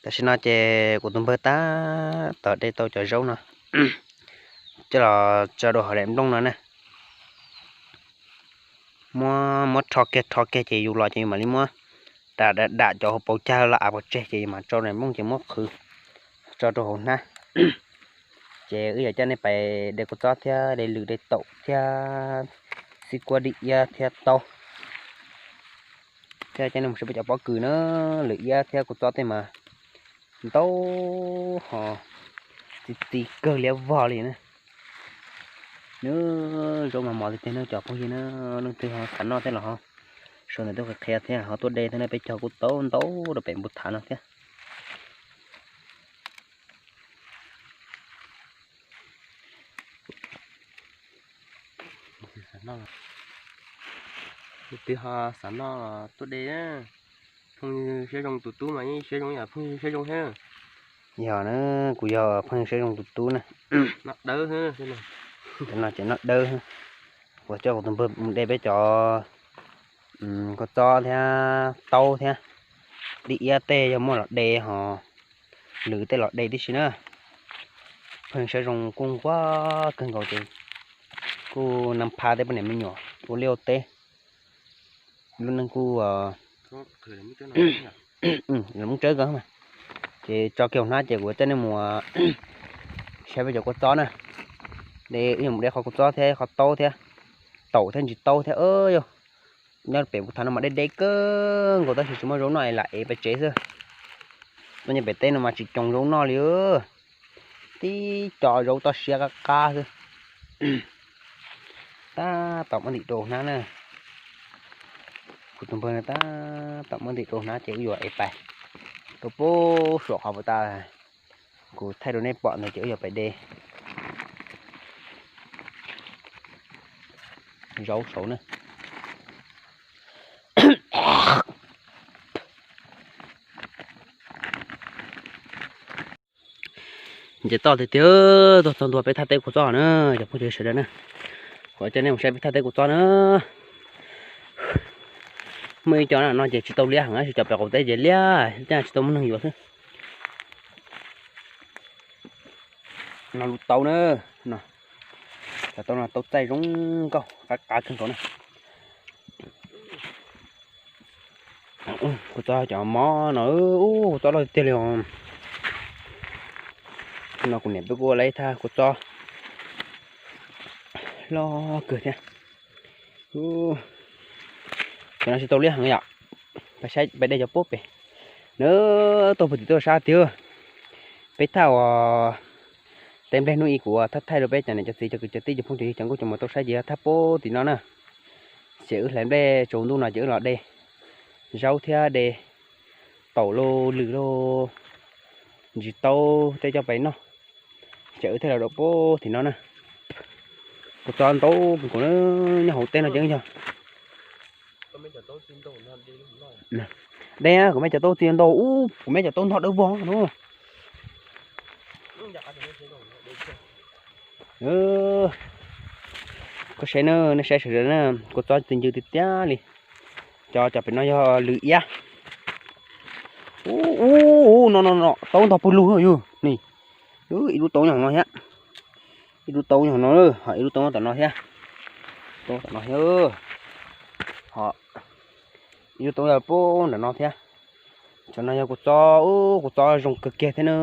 Tam sim no ces kuv tus npawg tab tom de tau cov zaub no coj los tso rau hauv daim nplooj no na. Muab, muab rho kiag rho kiag ces yus los ces yus mam li muab dam dam dam cov hauv paus cag los av pov tseg ces yus mam tso daim nplooj ces muab qhwv tso rau hauv hnab. Ces wb yuav coj nej pais de kua txob thiab de lwm de taum thiab xib kuab dib iab thiab taub, thiab coj nej mus saib peb cov pob kws na, lwm iab thiab kua txob tej mas ntau ho txi txiv kawg liab vog li na. Nws zaub mas mos tiag tiag na cov phooj ywg na, leej twg ho xav noj thiab los ho sau ntawv tuaj qhia thiab ho tuaj de thiab na, peb cog kuj tau ntau rau pem npus thav no thiab. Leej twg ho xav noj tuaj de na. Phooj ywg siab zoo tus tub mas yeej siab zoo ib yam phooj ywg siab zoo thiab. Yog na, kuv yog phooj ywg siab zoo tus tub na. Noj dawb, cov no ces noj dawb. Kuv coj kuv tus npawg mus de peb cov kua txob thiab taub thiab dib iab tej yog muaj los de ho lwm tej los de tib si na. Phooj ywg siab zoo kuj nquag kawg nkaus ces kuj nab phab tej poj niam me nyuam ua liaj ua teb, lub neej kuj lawv muab tsawb ko mas. Ces tso kiag hauv hnab ces kuv coj nej mus saib peb cov kua txob na. De, wb yuav mus de qhov kua txob thiab qhov taub thiab, taum thiab ntsis taub thiab yog. Nyob pem kuv tham no mas deb deb kawg nkaus tab sis tsis muaj zaub noj es lam ev pais tsev xwb. Tuaj nyob pem teb no mas tsis coos zaub noj li. Tib co zaub toj siab qab qab xwb. Tab tom muab ntim rau hnab na. Kuv tus npawg no tab tom muab ntim rau hnab ces wb yuav ev pais rau puag saum qhov puag ta kuv thaij rau nej pom ntawd ces wb yuav pais de zaub saud na. Nce toj tiag tiag, tuaj txog ntua peb thaj teb kua txob na, cov phooj ywg sawv daws na. Kuv coj nej mus saib peb thaj teb kua txob na. Muaj ib co no ces tsis tau liab heev, tab sis cov pem qaum teb ces liab, liab tsis tau muaj neeg yuav xwb. No lub taub na, no, cov taub no taub txaij zoo nkauj qab qab kawg nkaus na. Kua txob cov mob no, ub, kua txob loj tiag tiag li os. No kuv niam peb kuj ua lawm ib thaj kua txob loj kawg thiab. Cov no tsis tau liab heev yom. Peb saib peb de cov puag pem na, tuaj puag tim tuaj sab tiag. Peb thaj uas teb nplej hnub ib kuv thaj thaij rau peb cov niam cov txiv cov kwv cov tij cov phooj cov ywg cov nkauj cov muam tau saib ces yog thaj puag tim no na. Ces wb hlais nplej tsaus ntuj no ces wb los de zaub thiab de taum lauj lwm lauj ntsis taub tej coj pais noj. Ces wb thiaj los rau puag tim no na. Kua txob ntau kawg nkaus na, nyob hauv teb no ces yog. De, kuv meb cov taub txi ntau ub, kuv meb cov taub ntog dawb vog no. Koj saib na, nej saib sawv daws na, kua txob txi ncw tiag tiag li. Cov, cov pem no yog lwm iab. Ub, ub, ub, no, no, no, taub ntog pawg lug yug ni. Ib lub taub nyob no thiab. Ib lub taub nyob no, ho ib lub taub tom no thiab. Taub tom no thiab. Ho ib lub taub puag nram no thiab. Cov no yog kua txob, kua txob zoo kawg kiag thiab na.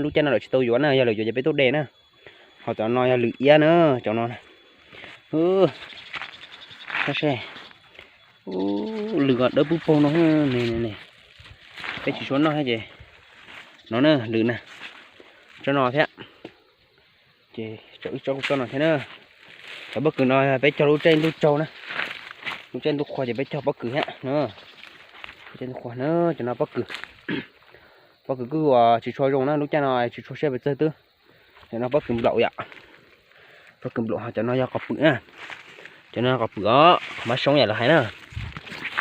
Lub caij no lawv tsis tau yuav na, yog lawv yuav ces peb tuaj de na. Ho cov no yog lwm iab na, cov no. Saib seb. Ub, lwm dawb pug paug no, ne, peb tsis tshua noj thiab ces no na, lwm na, tsob no thiab. Ces tso wb tsob kua txob no thiab na. Cov pob kws no peb cog lub caij ntuj tsaug na, lub caij ntuj qhua ces peb cog pob kws thiab na. Lub caij ntuj qhua na, cov no pob kws, pob kws kuj tsis tshua zoo na, lub caij no tsis tshua siab pes txawg twb. Cov no pob kws nplaum yom, pob kws nplaum, ho cov no yog qos pwm na. Cov no qos pwm os, qhov mab soo yam lawv hais na.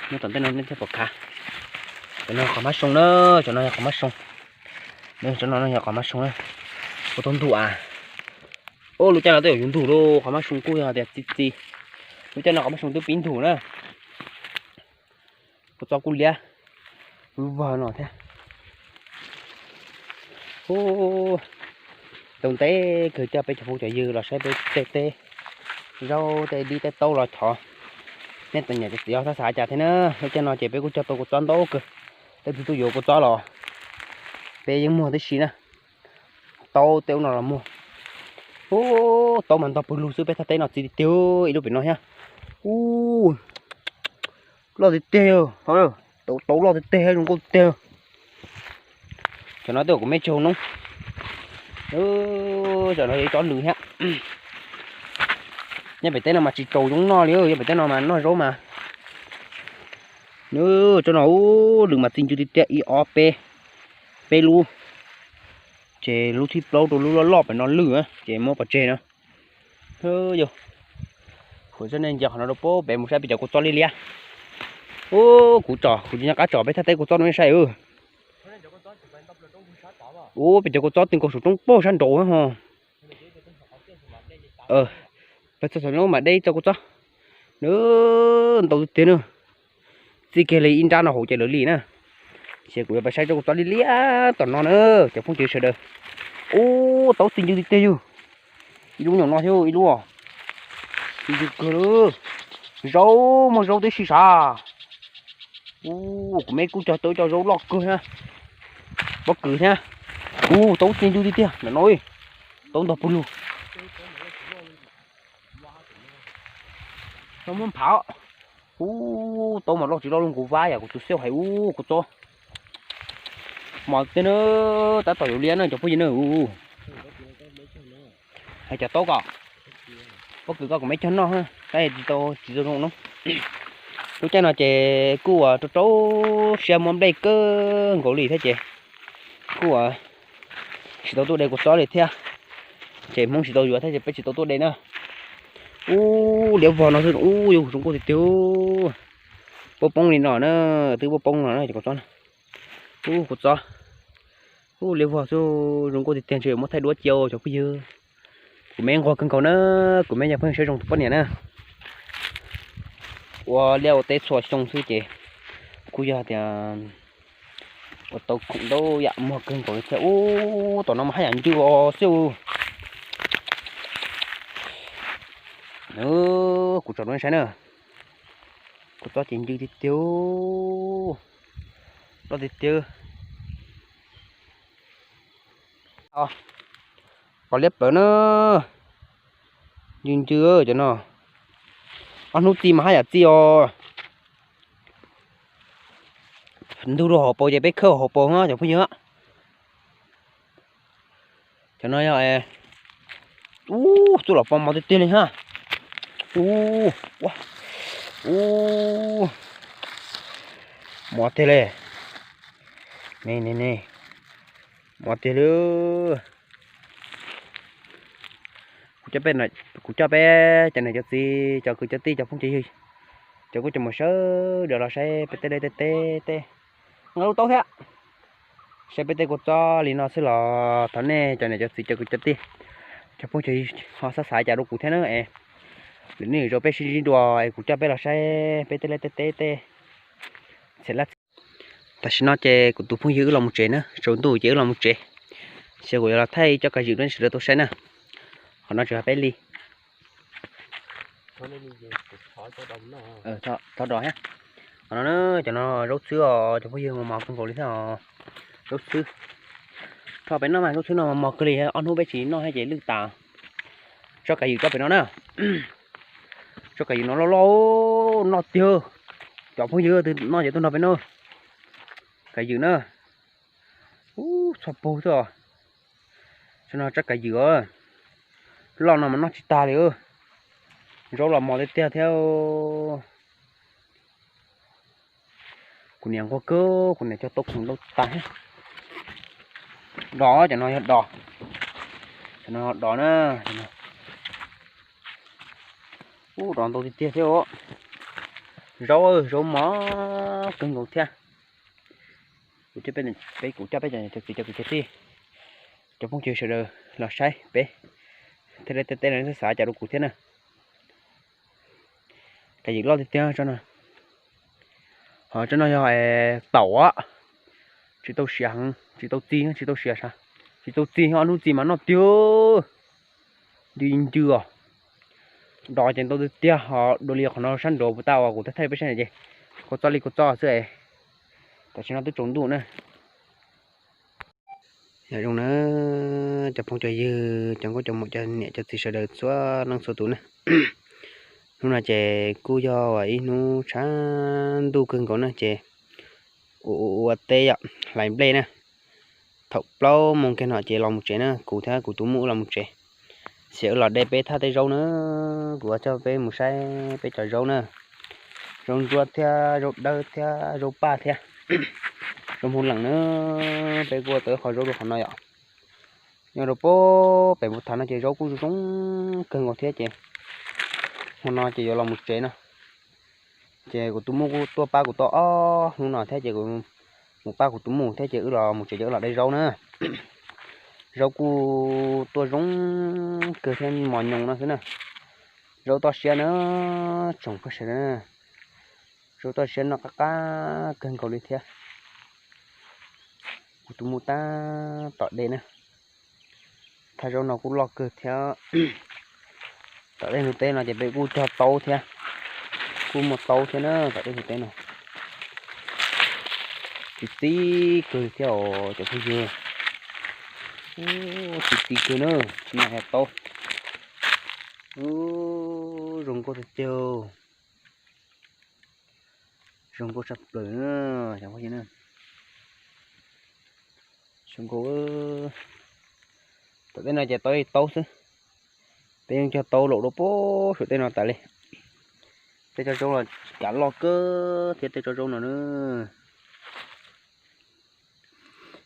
Nyob tom ntej no nej thiaj pom khav. Cov no qhov mab soo na, cov no yog qhov mab soo. Cov no yog qhov mab soo na. Ua tau ntug a. Ub, lub caij no twb yuav yuav ntug lauj, qhov mab soo kuj yog tias txi txi. Lub caij no qhov mab soo twb pib ntug na. Kua txob kuj liab vog no thiab. Ub, tau ntev kawg coj peb cov phooj cov ywg los saib peb tej teb zaub tej dib tej taub los thov nej txom nyem txim txiv xav xav cas thiab na. Lub caij no ces peb kuj cog tau kua txob ntau kawg, tej tug tuaj yuav kua txob los peb yeej muag tib si na. Taub tej ub no los muag. Ub, taub mas ntog pwg lug xwb, peb thaj teb no txi tiag tiag, ib lub pem no thiab. Ub, loj tiag tiag, taub loj tiag tiag, zoo nkauj tiag. Cov no twb kuv me tsaug noob. Cov no yog ib tsob lws thiab. Nyob pem teb no mas tsis tsaus zoo noj li, nyob pem teb no mas noj zaub mas. Nws tsob no ub, lws mas txi ncw tiag tiag, ib ob peb, peb lub. Ces lub thib plaub rau lub loj loj pem no lwj, ces muab pov tseg no. Yog, kuv coj nej nce qhov no rau pem mus saib peb cov kua txob liab liab. Ub, kuv tsom, kuv tsis nco qab tsom peb thaj teb kua txob rau nej saib. Ub, peb cov kua txob tw nkaus saum roob puag sab nraud ho. Peb txog saum no mam de txoj kua txob. Nws ntau tiag tiag na. Txij kiag li ib nrab no hauv ces lawv li na. Ces kuv yuav pais saib tsob kua txob liab liab tom no na, cov phooj ywg sawv daws. Ub, taub txi ncw tiag tiag yug. Ib lub nyob no thiab ib lub. Txi ncw kawg lawm. Zaub, muaj zaub tib si sav. Ub, kuv me kuj cog tau cov zaub loj kawg thiab. Pob kws thiab. Ub, taub txi ncw tiag tiag ntawm no. Taub ntog pwg lug. Muab nphav. Ub, taub mas loj tsis loj li nkaus vab yam kuv tus xiab hais ub kuv txob. Mos tiag na, tab tom yuav liab na cov phooj ywg na. Hais cov taub ko, pob kws ko kuv me cog noj, tab tsis tau tsis tau zoo no. Lub caij no ces kuj ua rau rau siab muaj nplej kawg nkaus li thiab ces kuj ua tsis tau tuaj de kua txob li thiab. Ces Hmoob tsis tau yuav thiab ces peb tsis tau tuaj de na. Ub, liab vog no xwb ub, yus zoo nkauj tiag tiag. Poob poob li no na, twb poob poob no na cov kua txob. Ub, kua txob. Ub, liab vog xwb, zoo nkauj tiag tiag, ntshe yuav muab thaij duab cia cov phooj ywg. Kuv me nquag kawg nkaus na, kuv me cov phooj ywg saib zoo tus poj niam na. Ua liaj ua teb txhua xyoo xwb ces kuj yog tias ua tau khoom ntau yam muag kawg nkaus li thiab. Ub, tom no mas haj yam ncw os xwb. Kuv tsom rau nej saib na. Kua txob ces ncw tiag tiag, loj tiag tiag. Pos liab plawv na, ncw ncw cov no. Ob hnub txi mas haj yam txi os. Ntug rau hauv paus ces peb khawb hauv paus cov phooj ywg. Cov no yog, ub, txuj lom pos mos tiag tiag li ha. Ub, ub, mos tiag li. Ne ne ne, mos tiag li. Kuv coj peb cov niam cov txiv cov kwv cov tij cov phooj cov ywg, cov kuj cov mus sawv daws los saib peb tej liaj tej teb tej, nqa lub taub thiab. Saib peb tej kua txob li no xwb los thov nej cov niam cov txiv cov kwv cov tij, cov phooj cov ywg ho xav xav cas rau kuv thiab na es. Lwm hnub lwm zaus peb sib ntsib dua es kuv coj peb los saib peb tej liaj tej teb tej. Tam sim no ces kuv tus phooj ywg wb los mus tsev na, tsaus ntuj ces wb los mus tsev. Ces kuv yuav los thaij cov kav ywm rau sawv daws tau saib na. Qhov no tsis yog peb li. Thov do thiab. Qhov no na, cov no zaub xwb os cov phooj ywg, mos mos kawg nkaus li thiab os. Zaub xwb. Thaij peb noj mas zaub xwb no mos mos kawg li, ob hnub peb tsis noj thiab ces lwj tas. Tsob kav ywm tsob pem no na. Tsob kav ywm no loj loj, noj tiag. Cov phooj ywg twg noj ces tuaj nrog peb noj. Kav ywm na. Ub, txhoj pug xwb os. Tsob no tsob kav ywm os. Loj no mas noj tsis tag li. Zaub los mos tiag tiag thiab. Kuv niam nquag kawg, kuv niam cog tau khoom ntau tas thiab. Dos, cov no yog dos. Cov no dos na. Ub, dos ntau tiag tiag thiab. Zaub, zaub mos kawg nkaus thiab. Kuv coj peb, kuv coj peb cov txiv cov kwv cov tij, cov phooj ywg sawv daws los saib peb tej liaj tej teb no xav xav cas rau kuv thiab na. Kav ywm loj tiag tiag tsob no. Ho tsob no yog taum, tsis tau siav heev, tsis tau txi, tsis tau siav sav. Tsis tau txi, ob hnub txi mas noj tiag, ncw ncw os. Dos ces ntau tiag tiag, ho dua li qhov no sab nraud puas tas uas kuv thaij thaij peb saib na ces kua txob li kua txob xwb. Tam sim no twb tsaus ntuj na. Yog zoo na, cov phooj cov ywg, cov nkauj cov muam, cov niam cov txiv sawv daws txhua leej txhua tus na. Hnub no ces kuj yog ib hnub tshav ntuj kawg nkaus na ces ua ua teb yom, hlais nplej na. Thaum plaub moos kiag no ces los mus tsev na, kuv thiab kuv tus muam wb los mus tsev. Xiam wb los de peb thaj tej zaub na, kuv coj peb mus saib peb cov zaub na. Zaub ntsuab thiab zaub dawb thiab zaub paj thiab zaub hmuv leem na. Peb kuj ua tau ib qho zaub rau qhov no yom. Nyob rau pem npus thav no ces zaub kuj zoo kawg nkaus thiab ces hmo no ces yuav los mus tsev no. Ces kuv tus muam kuj tuaj pab kuv tau ob hnub no thiab ces kuv mus pab kuv tus muam thiab ces wb los mus tsev ces wb los de zaub na. Zaub kuj tuaj zoo kawg thiab mos nyoos no xwb na. Zaub toj siab na, tsoom phooj ywg sawv daws na. Zaub toj siab noj qab qab kawg nkaus li thiab. Kuv tus muam tab tom de na. Thaj zaub no kuj loj kawg thiab. Tom tej ntug teb no ces peb kuj cog taub thiab, kuj muaj taub thiab na tom tej ntug teb no. Txi txi kawg li thiab os cov phooj ywg. Txi txi kawg na, tsis noj hais taub. Zoo nkauj tiag tiag. Zoo nkauj tshaj plaws na, cov phooj ywg na. Zoo nkauj. Tom tej no ces tau ib taub xwb. Peb yeej cog taub laum rau pem saum tej no tas li. Tej tsob zaub los kav loj kawg thiab tej tsob zaub no na.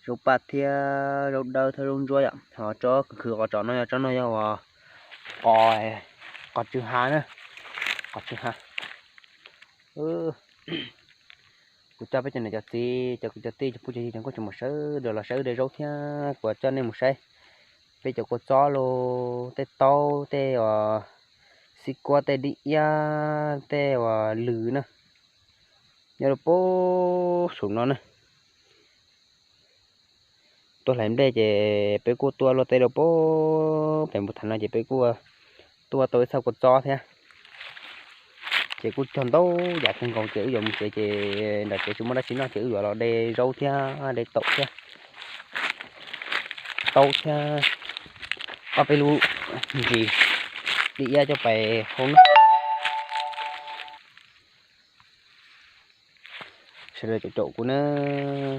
Zaub paj thiab zaub dawb thiab zaub ntsuab yom. Ho tsob khwv khwv qhov tsom no yog tsob no yog uas qos, qos tsw hav na, qos tsw hav. Kuv coj peb cov niam cov txiv, cov kwv cov tij, cov phooj cov ywg, cov nkauj cov muam sawv daws los saib wb de zaub thiab kuv coj nej mus saib peb cov kua txob los tej taub tej uas xib kuab tej dib iab tej uas lws na. Nyob rau pem saum no na. Tuaj hlais nplej ces peb kuj tuaj luaj teb rau pem pem npus thav no ces peb kuj tuaj tau ib txhaj kua txob thiab. Ces kuj cog ntau yam kawg nkaus ces wb yuav mus tsev ces nram tsev tsis muaj dab tsi noj ces wb yuav los de zaub thiab de taum thiab taub thiab ob peb lub ntsis dib iab coj pais hau na. Sawv daws caum caum kuv na,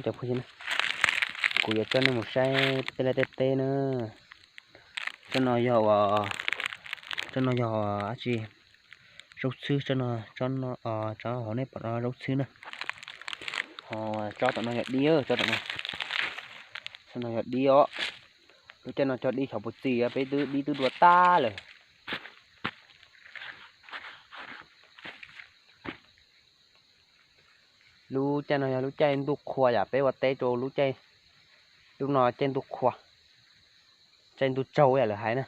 cov phooj ywg na, kuv yuav coj nej mus saib tej liaj tej teb na. Tsob no yog, tsob no yog dab tsi? Zaub txhwb, tsob hauv nej pom no zaub txhwb na. Ho tsob tom no yog dib, tsob tom no, tsob no yog dib os. Lub caij no cog dib xyov puas txi, peb twb dib twb dua tag lawm. Lub caij no yog lub caij ntuj qhua yom, peb ua teb rau lub caij, lub no caij ntuj qhua, caij ntuj tsaug yam lawv hais na.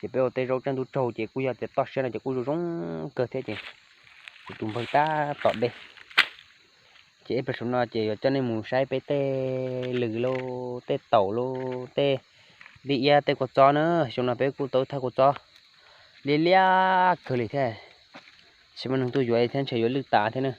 Ces peb ua teb zaub caij ntuj tsaug ces kuj yog tias toj siab no ces kuj zoo zoo kawg thiab ces kuv tus npawg tab tom de. Ces ib pliag saum no ces yuav coj nej mus saib peb tej lws lauj, tej taum lauj, tej dib iab, tej kua txob na. Xyoo no peb kuj tau thaj kua txob liab liab kawg li thiab, tsis muaj neeg tuaj yuav thiab ntshe yuav lwj tas thiab na.